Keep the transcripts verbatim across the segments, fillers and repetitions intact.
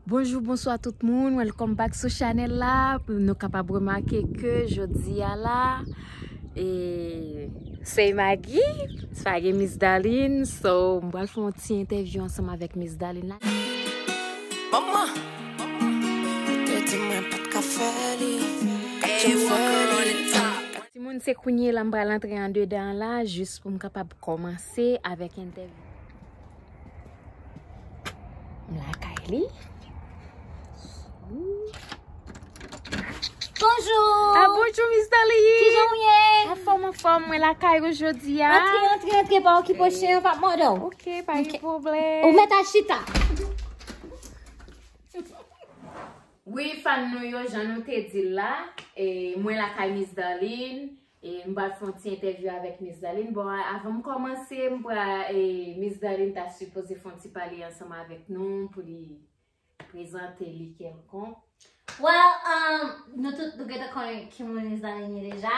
Bonjou, bonswa tout moun, welcome back sou chanèl la. Nou kapab remake ke jodi a la, e, se Maggie, se pa gen Miss Darline, so m pral fè yon ti entèvyou ansanm avèk Miss Darline la. Manman, ou te di mwen pa t ka fè li, pa t janm fè li. Timoun, se kounye la m pral antre andedan la, jis pou m kapab kòmanse avèk entèvyou. M lakay li. Bonjou! Ah, bonjou, Miss Darline! Kijan w ye? Anfòm, anfòm, mwen lakay ou jodi a. Antre, antre, antre, pa okipe chen an, p ap mòde w. Ok, pa gen pwoblèm. Ou mèt al chita. Wi, fan nou yo, jan nou te di l la, e, mwen lakay Miss Darline, e m pral fè yon ti entèvyou avèk Miss Darline. Bon, a- avan m kòmanse, m pral, e, Miss Darline ta sipoze fè yon ti pale ansanm avèk nou pou li prezante li kèlkonk. Well, um, nou tout, nou gentan konnen ki moun Miss Darline ye deja.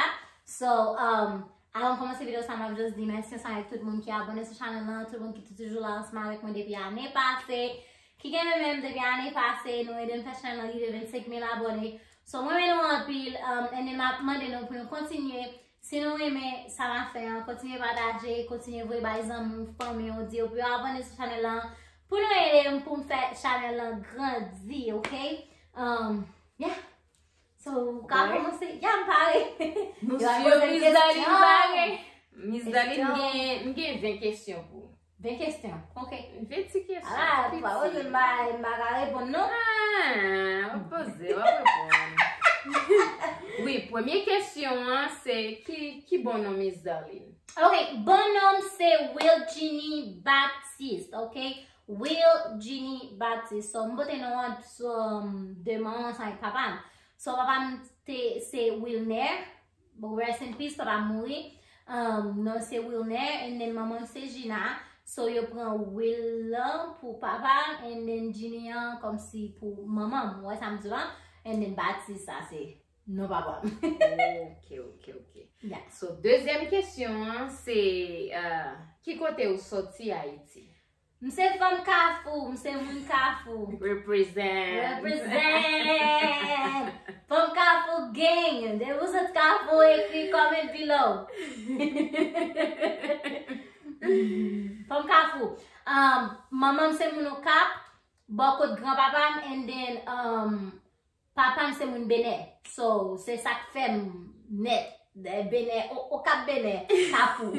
So, um, avan m kòmanse videyo sa, m ap just di mèsi ansanm avèk tout moun ki abòne sou chanèl lan, tout moun ki toujou la ansanm avèk mwen depi ane pase, ki gen menm menm depi ane pase, nou ede m fè chanèl lan rive vennsenk mil abòne. So, mwen renmen nou anpil, um, and then m ap mande nou pou nou kontinye. Si nou renmen sa m ap fè an, kontinye pataje, kontinye voye bay zanmi w, fanmi w, di yo pou yo abòne sou chanèl lan, pou nou ede m, pou m fè chanèl lan grandi, ok? Um, yeah. So, ou ka kòmanse. Yeah, m pare. Nou swiv Miss Darline pare. Miss Darline, m gen, m gen ven kesyon pou ou. Ven kesyon. Ok. Ven ti kesyon. Ah, piti. Ou pa poze m pa, m pa ka reponn, non? Ah, w ap poze, w ap reponn. Wi, premye kesyon an, se ki, ki bon non Miss Darline? Ok, bon non m se Wilgenie Baptiste, ok? Wilgenie Baptiste. So, m pote non an sou, um, de manman ansanm avèk papa m. So, papa m te, se Wilner. Bon, rest in peace, papa m mouri. Um, non se Wilner, and then manman m se Gina. So, yo pran Will lan pou papa m, and then Genie an kòmsi pou manman m. Ou wè sa m di w la? And then Baptiste, sa se non papa m. Ok, ok, ok. Yeah. So, dezyèm kesyon an, se, uh, ki kote ou soti Ayiti? M se fanm Kafou, m se moun Kafou. Represent. Represent. Fanm Kafou gang. Depi w sot Kafou, ekri comment below. Fanm Kafou. Um, manman m se moun Okap, bò kot granpapa m, and then, um, papa m se moun Benè. So, se sa k fè m nèt. Benè, O-, Okap Benè, Kafou.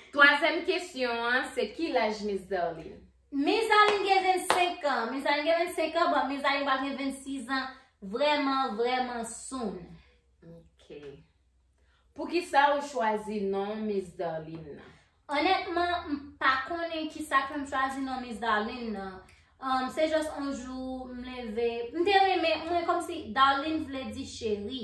Twazyèm kesyon an, se ki laj Miss Darline? Miss Darline gen vennsenk an. Miss Darline gen vennsenk an, bon, Miss Darline pral gen vennsis an. Vrèman, vrèman soon. Ok. Poukisa ou chwazi non Miss Darline nan? Onètman, m pa konnen kisa k fè m chwazi non Miss Darline nan. Um, se just yon jou, m leve, m te renmen, mwen kòmsi Darline vle di cheri,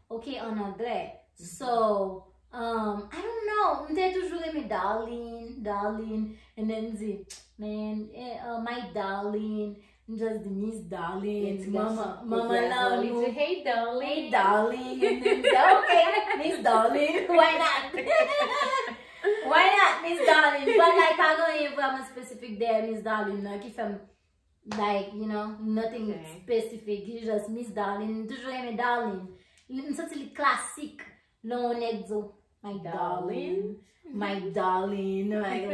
ok, an anglè. So, um, I don't know, m te toujou renmen Darline, Darline, and then m di, man, eh, uh, my darling, m just di Miss Darling, manman, manman lanmou. Hey, darling. Hey, darling. And then m di, ok, Miss Darling, why not? Why not, Miss Darling? But, like, pa gen anyen vrèman spesifik dèyè Miss Darling nan ki fè m, like, you know, nothing specific. It's just Miss Darling. M toujou renmen Darling. M santi li klasik lè yon nèg di w, my darling, my darling. Like,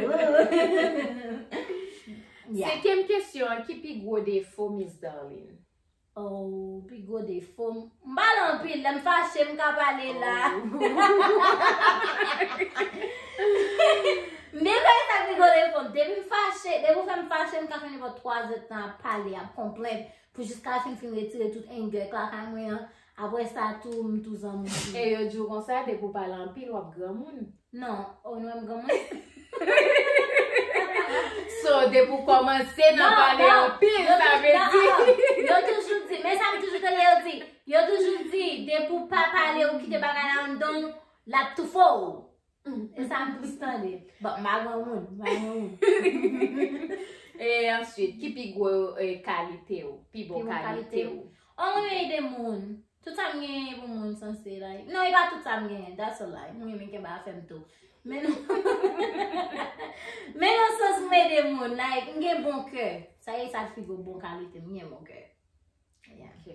yeah. Senkyèm kesyon an, ki pi gwo defo Miss Darline? Oh, pi gwo defo m. M pale anpil, lè m fache, m ka pale la. M te kwè sa pi gwo defo m. Depi m fache, depi w fè m fache, m ka fè nenpòt twa zè tan ap pale, ap konplent, pou jiska la fin, fin retire tout anger k lakay mwen an. Apre sa tou, m tou zanmi. E yo di w konsa, depi w pale anpil, w ap granmoun. Non, ou nou wè m granmoun? So, depi w kòmanse nan pale anpil, sa vle di. Yo toujou di, men sa m toujou tande yo di. Yo toujou di, depi w pa pale, ou kite bagay la anndan w, l ap toufe w. E sa m plis tande. Bon, m pa granmoun, m pa granmoun. E answit, ki pi gwo, e, kalite w? Pi bon kalite w? Oh, mwen renmen ede moun. Tout sa m genyen pou moun sanse, like. Non, e pa tout sa m genyen. That's a lie. Mwen renmen kenbe afè m tou. Men nan, men nan sans m ede moun, like, m gen bon kè. Sa e sa k figi w, bon kalite, m gen bon kè. Yeah. Ok.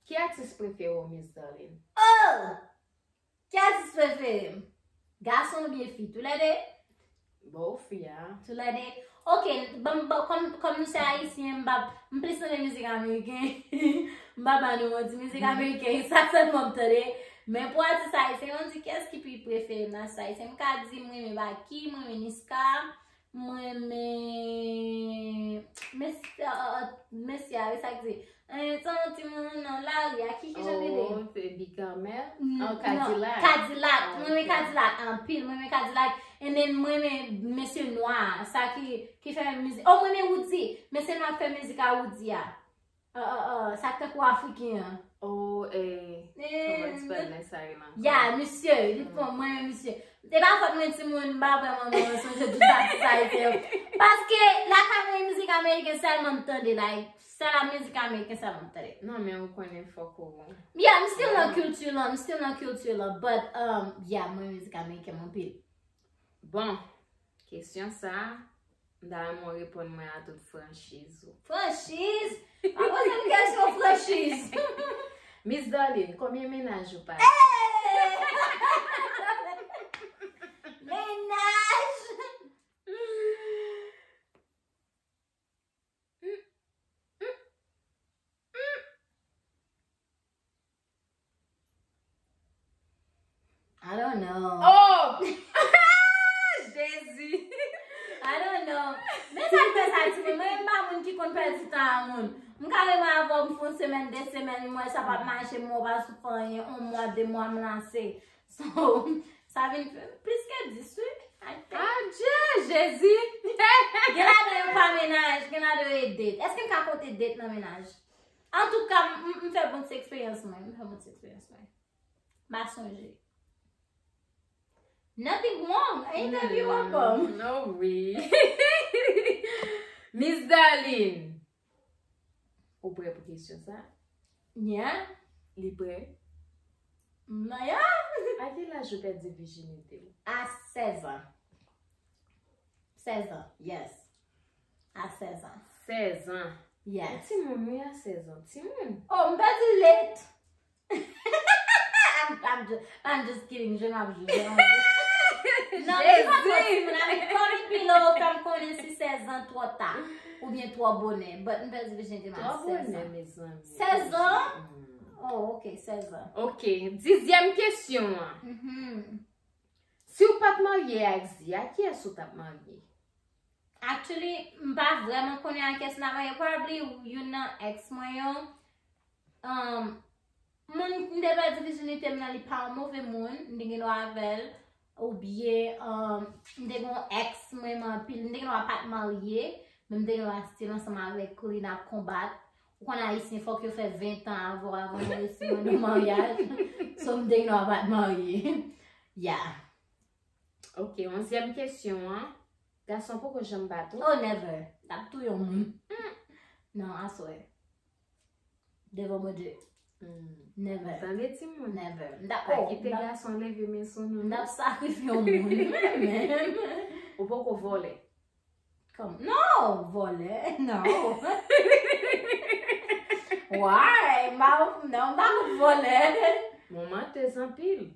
Ki atis prefere w, Miss Darline? Oh! Ki atis prefere m? Gason oubyen fi? Toulède? Bon, fi a. Toulède? Ok, ban m, ban, kòm, kòm nou se ayisyen, m pa, m plis tande mizik ameriken. M pa ba nou manti, mizik ameriken, sa sèlman m tande. Men pou atis ayisyen, mwen di kiyès ki pi prefere m nan atis ayisyen? M ka di mwen renmen Baky, mwen renmen Niska, mwen renmen mesye, mesye a, wi, sa k di. Eh, se yon timoun nan lari a, ki, ki jan li rele? Oh, se Big Carmel? Mm, Oh, non, Kadilak. Kadilak. Mwen renmen Ok. Kadilak anpil. Mwen renmen Kadilak. And then mwen renmen mesye nwa a, sa ki, ki fè mizik. Oh, mwen renmen Roody. Mesye nwa k fè mizik a Roody a. Uh, uh, uh, sa k tankou Afriken an. Oh, eh, Eh, kòman ti pale sa rele ankò? Ya, misye, li pran mwen, misye. E pa fòt mwen timoun, m pa vrèman mwen sonje tout atis ayisyen yo. Paske lakay mwen mizik ameriken sèlman m tande, like, se la mizik ameriken sèlman m tande. Non, men ou konnen fòk ou. Yeah, m still nan kilti lan, m still nan kilti lan, but, um, yeah, mwen mizik ameriken m anpil. Bon, kesyon sa, m ta renmen w reponn mwen a tout franchiz ou. Franchiz? Pa poze m kesyon franchiz. Miss Darline, konbyen mennaj ou pase? Mennaj! I don't know. Oh! Jezi! I don't know. Men sa k fè sa, timoun. Mwen, m pa moun ki konn pèdi tan a moun. M ka renmen avè w, m fè yon semèn, de semèn, m wè sa p ap mache, m wè w pa sou fè anyen, yon mwa, de mwa, m lase. So, sa vin plis ke dis, wi. I think. Adje, Jezi! Gen ladan yo pa mennaj, gen ladan yo e date. Èske m ka konte date nan mennaj? Antouka, m, m, m fè bon ti eksperyans mwen. M fè bon ti eksperyans mwen. M pa sonje. Nothing wrong. Interview an bon. No, wi. Miss Darline, ou prè pou kesyon sa? Yeah. Li prè? Maya. A ki laj ou pèdi vijinite w? A sèz an. Sèz an, yes. A sèz an. Sèz an. Yes. Timoun, wi, a sèz an. Timoun. Oh, m pèdi late. I'm, I'm just, I'm just kidding. Je m ap jwe. Non, li pa twò timoun. Avèk Kòmi Pilo, fè m konnen si sèz an twò ta. Oubyen twò bonè. But m pèdi vijinite m a sèz an. Twò bonè, mezanmi. Sèz an? Oh, ok, sèz an. Ok, dizyèm kesyon an. Mhm. Si w pa t marye ak Zi a, kiyès ou t ap marye? Actually, m pa vrèman konnen ak kiyès m ap marye. Probably youn nan ex mwen yo. Um, moun m te pèdi vijinite m nan, li pa yon move moun, m te gen dwa avè l. Oubyen, um, m te gen yon ex mwen renmen anpil, m te gen dwa pa t marye, men m te gen dwa still ansanm avèk li, n ap konbat. Ou konn ayisyen, fòk yo fè ven tan avè w avan yo resi nan yon maryaj. So, m te gen dwa pa t marye. Yeah. Ok, onzyèm kesyon an. Gason poko janm bat ou? Oh, never. T ap touye yon moun. Non, I swear. Devan Bondye. Hmm. Never. Tande timoun. Never. M t ap, Pa oh, kite m t ap, gason leve men sou nou, m t non. Ap sakrifye yon moun. Menm. Ou poko vòlè? Kòm, non, vòlè, non. Why? M pa, non, m pa konn vòlè. Bon, mantèz anpil.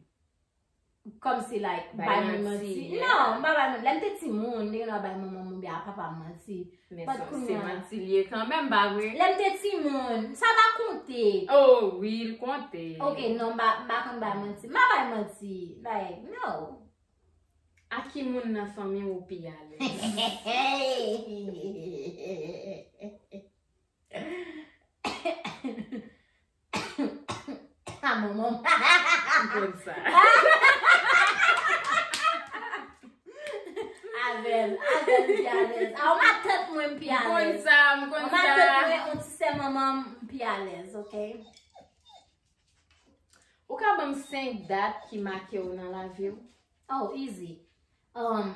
Kòmsi, like, Bay bay moun manti, manti. Yeah. Non, m pa bay manti. Lè m te timoun, m te gen dwa bay manman m oubyen a papa m manti. Men But se, kounye se a, manti l ye kanmenm, pa vre? Lè m te timoun, sa pa konte. Oh, wi, l konte. Ok, non, m pa, m pa konn bay manti. M pa bay manti. Like, no. A ki moun nan fanmi w ou pi alèz? A manman m. M konn sa. Avè l, avè l m pi alèz. A, yon matant mwen m pi M konn alèz. sa, m konn Yon matant sa. Mwen, yon ti sè manman m, m pi alèz, ok? Ou ka ban m senk dat ki make w nan lavi w? Oh, easy. Um,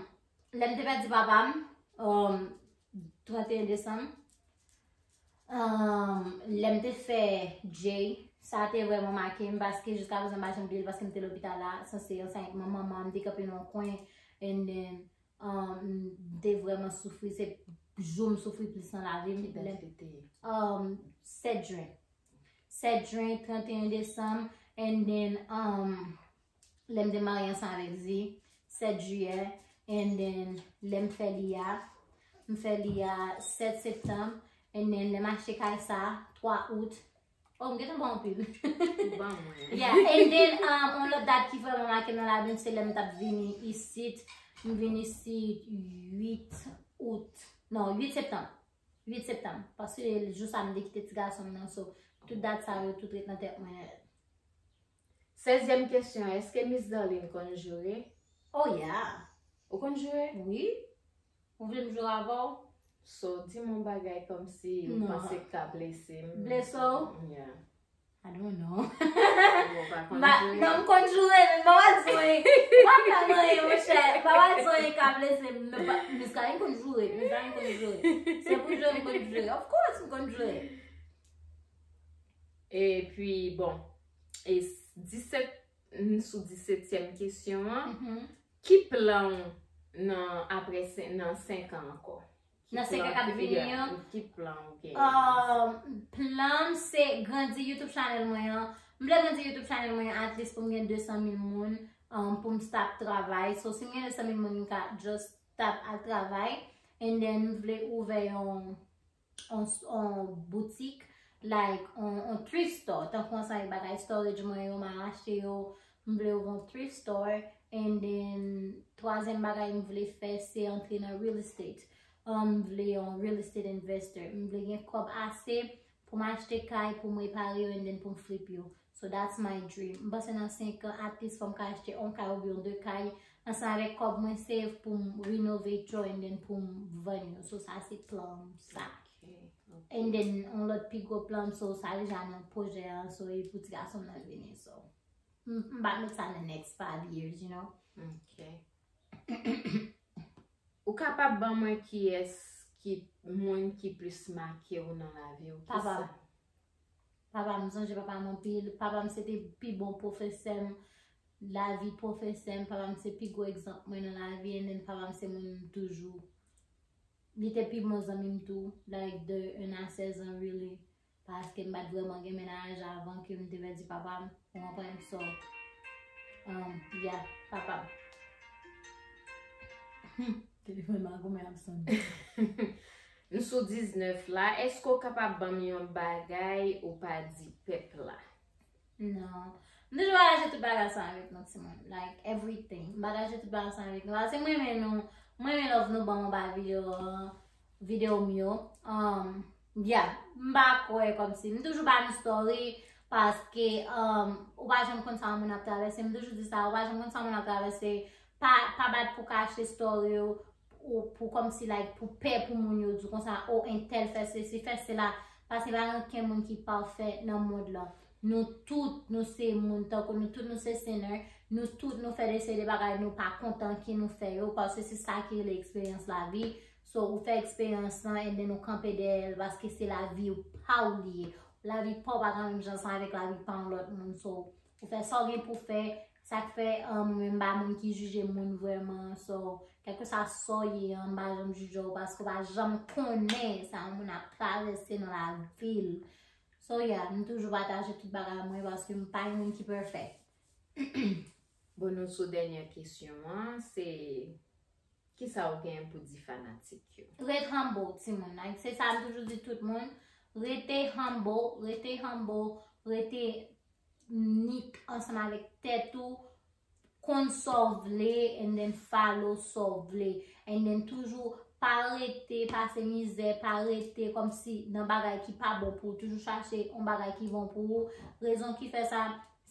lè m te pèdi papa m, um, trannteyen desanm. Um, lè m te fè Jay, Sa te vrèman make m paske jiska prezan m pa janm bliye l paske m te lopital la, sanse ansanm ak manman m, m te kanpe nan yon kwen, and then, um, m te vrèman soufri, se jou m soufri plis nan lavi m. Ki dat li te ye? Um, sèt jen. Sèt jen, trannteyen desanm, and then, um, lè m te marye ansanm avèk Zi, sèt jiyè, and then lè m fè li a, m fè li a sèt septanm, and then lè m achte kay sa, twa out. Oh, m gentan ba w anpil. Ou ban mwen. Yeah, and then, um, yon lòt dat ki vrèman make m nan lavi m, se lè m t ap vini isit, m vin isit uit out, non, uit septanm. Uit septanm. Paske jou sa m te kite ti gason m nan, so, tout dat sa yo, tout ret nan tèt mwen nèt. Sèzyèm kesyon, èske Miss Darline konn joure? Oh yeah. Ou konn joure? Wi. Ou vle m joure avè w? So, di m yon bagay kòmsi ou panse k ka blese m. Blese w? Yeah. I don't know. Ou pa konn joure? Non, m konn joure, men m pa wè di w anyen. M pa fè m anyen, monchè. M pa wè di w anyen ka blese m. Men pa, Miss Darline konn joure. Miss Darline konn joure. Se pou joure, m konn joure. Of course, m konn joure. Epi, bon, e s- disèt, n- sou disetyèm kesyon an, ki plan w nan apre sen- nan senk an ankò? Nan senk an k ap vini an? Ki plan w gen? Um, plan m se grandi YouTube channel mwen an. M vle grandi YouTube channel mwen an at least pou m gen de san mil moun, um, pou m stop travay. So, si m gen de san mil moun, m ka just stop al travay. And then, m vle ouvè yon on, on boutik, like, on, on thrift store, tankou ansanm ak bagay storage mwen yo, m al achte yo, m vle ouvè on thrift store, and then, twazyèm bagay m vle fè, se antre nan real estate. Um, m vle yon real estate investor. M vle gen kòb ase pou m achte kay, pou m repare yo, and then pou m flip yo. So that's my dream. M panse nan senk an, at least fò m ka achte on kay oubyen de kay. Ansanm avèk kòb mwen save pou m renovate yo and then pou m vann yo. So sa se plan m sa. And then on lòt pi gwo plan m, so sa deja nan pwojè an, so e pou ti gason m nan vini. So m m pa met sa nan next five years, you know. Ok. Ou kapab ban mwen kiyès ki moun ki plis make w nan lavi w? Papa m. Papa m, m sonje papa m anpil. Papa m se te pi bon pwofesè m, lavi pwofesè m. Papa m se pi gwo egzanp mwen nan lavi, and then papa m se moun m toujou. Li te pi bon zanmi m tou, like, de un à seize ans, really. Paske m pa t vrèman gen mennaj avan ke m te pèdi papa m, ou konprann? So, um, yeah, papa m. Hmm, telefòn m a goumen ap sonnen. M sou diznèf la, èske w kapab ban m yon bagay ou pa di pèp la? Non. M toujou pataje tout bagay sa avèk nou, timoun. Like, everything. M pataje tout bagay sa avèk nou. Paske mwen renmen nou, mwen renmen love nou ban m anba videyo an, videyo m yo. Um, yeah, m pa kwè kòmsi. M toujou ba nou story, paske, um, ou pa janm konn sa yon moun ap travèse. M toujou di sa, ou pa janm konn sa yon moun ap travèse. Pa, pa bat pou kache story yo, ou pou kòmsi, like, pou pè pou moun yo di w konsa, o, entèl fè sesi, fè sela, paske pa gen okenn moun ki pafè nan mond lan. Nou tout, nou se moun, tankou nou tout, nou se sinner, nou tout, nou fè de seri de bagay nou pa kontan ke nou fè yo, paske se sa ki rele eksperyans lavi. So, ou fè eksperyans lan, and then ou kanpe dèyè l, paske se lavi pa w li ye. Lavi pa w pa ka menm jan ansanm avèk lavi pa yon lòt moun. So, ou fè sa w gen pou fè, sa k fè, um, mwen m pa moun ki jije moun vrèman. So, kèlkeswa sa w ye an, m pa janm jije w paske w pa janm konnen sa yon moun ap travèse nan lavi l. So, yeah, m toujou pataje tout bagay mwen paske m pa yon moun ki pèfè. Bon, nou sou dènyè kesyon an, se kisa w gen pou di fanatik yo? Ret humble, timoun. Like, se sa m toujou di tout moun. Rete humble, rete humble, rete nik ansanm avèk tèt ou, konn sa w vle, and then follow sa w vle. And then toujou pa rete pase mizè, pa rete kòmsi nan bagay ki pa bon pou ou. Toujou chache yon bagay ki bon pou ou. Rezon ki fè sa,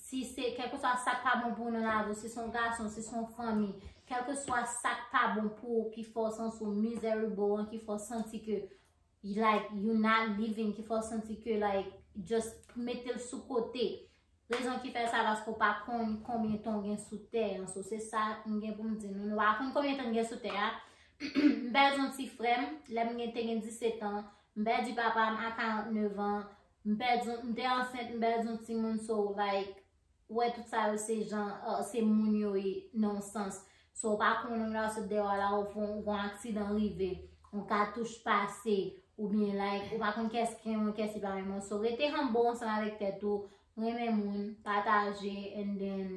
si se, kèlkeswa sa k pa bon pou ou nan lavi w, si se yon gason, si se yon fanmi, kèlkeswa sa k pa bon pou ou, ki fè w santi w miserable an, ki fè w santi ke, like, you not living, ki fè w santi ke, like, just mete l sou kote. Rezon ki fè sa, paske w pa konn konbyen tan w gen sou tè an. So, se sa m gen pou m di nou. Nou pa konn konbyen tan n gen sou tè a. M pèdi yon ti frè m, lè m gen, te gen disèt an. M pèdi papa m a karannèf an. m pèdi, m te ansent, m pèdi yon timoun, so, like, ou wè tout sa yo se jan, uh, se moun yo ye nan yon sans. So, ou pa konnen la sot dèyè la, ou fè yon, yon aksidan rive, yon katouch pase, oubyen, like, ou pa konn kès ki renmen, kès ki pa renmen. So, rete humble ansanm avèk tèt ou, renmen moun, pataje, and then,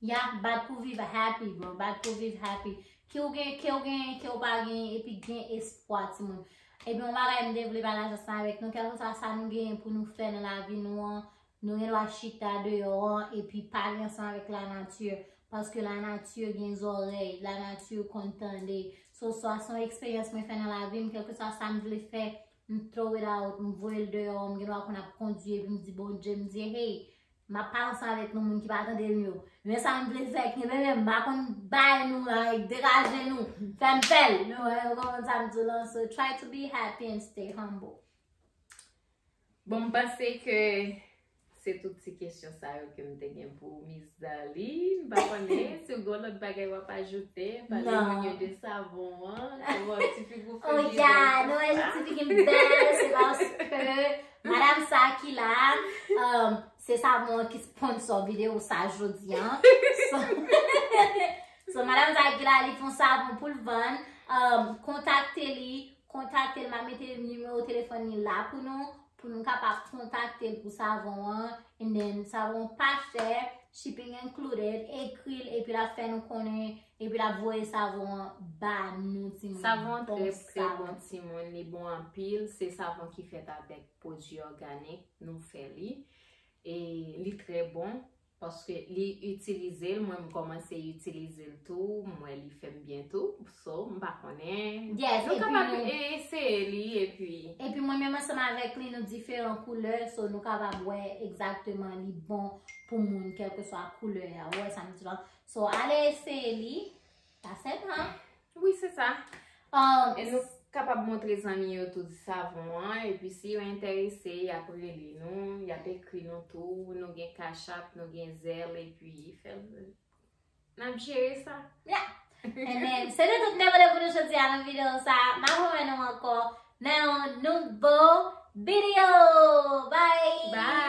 yeah, bat pou viv happy, bro, bat pou viv happy. Ke w gen, ke w gen, ke w pa gen, epi gen espwa, timoun. Epi yon bagay m te vle pale ansanm avèk nou, kèlkeswa sa nou gen pou nou fè nan lavi nou an, nou gen dwa chita deyò an, epi pale ansanm avèk lanati. Paske lanati gen zòrèy, lanati konn tande. So, sa se yon eksperyans mwen fè nan lavi m, kèlkeswa sa m vle fè, m throw it out, m voye l deyò, m gen dwa konn ap kondui, epi m di Bondye, m di, hey, m ap pale ansanm avèk yon moun ki pa tande m yo. Men sa m vle fè, kenbe men m, m pa konn bay nou, like, degaje nou, fè m fè l. Nou wè, yo konprann sa m di w lan, so try to be happy and stay humble. Bon, m panse ke se tout ti kesyon sa yo ke m te gen pou Miss Darly. M pa konnen si w gen lòt bagay w ap ajoute, pale moun yo de savon an, kòman ti figi w fè byen. Oh yeah, nou wè ti figi m bèl, se paske madanm sa ki la, um, se savon an ki sponsor videyo sa jodi an. So, so madanm sa ki la, li fè yon savon pou l vann. Um, kontakte li, kontakte l, m a mete nimewo telefòn li la pou nou, pou nou kapab kontakte l pou savon an. And then, savon pa chè, shipping included, ekri l, epi l ap fè nou konnen, epi l ap voye savon an ba nou, timoun. Savon an trè, trè bon, timoun, li bon anpil, se savon ki fèt avèk pwodui òganik, nou fè li. E li trè bon, paske li itilize l, mwen m kòmanse itilize l tou, m wè li fè m byen tou, so, m pa konnen. Yes, nou kapab eseye li, epi. Epi mwen menm ansanm avèk li, nou diferan koulè, so nou kapab wè egzakteman li bon pou moun, kèlkeswa koulè a, ou wè sa m di la. So, ale eseye li, ta sèt an. Wi, se sa. Um, e nou kapab montre zanmi yo tou di savon an, epi si yo enterese, y ap rele nou, y ap ekri nou tou, nou gen Cash App, nou gen Zelle, epi fè, n ap jere sa. Yeah. And then, se te tout m te pote pou nou jodi a nan videyo sa. M ap wè nou ankò nan yon nouvo videyo. Bye! Bye!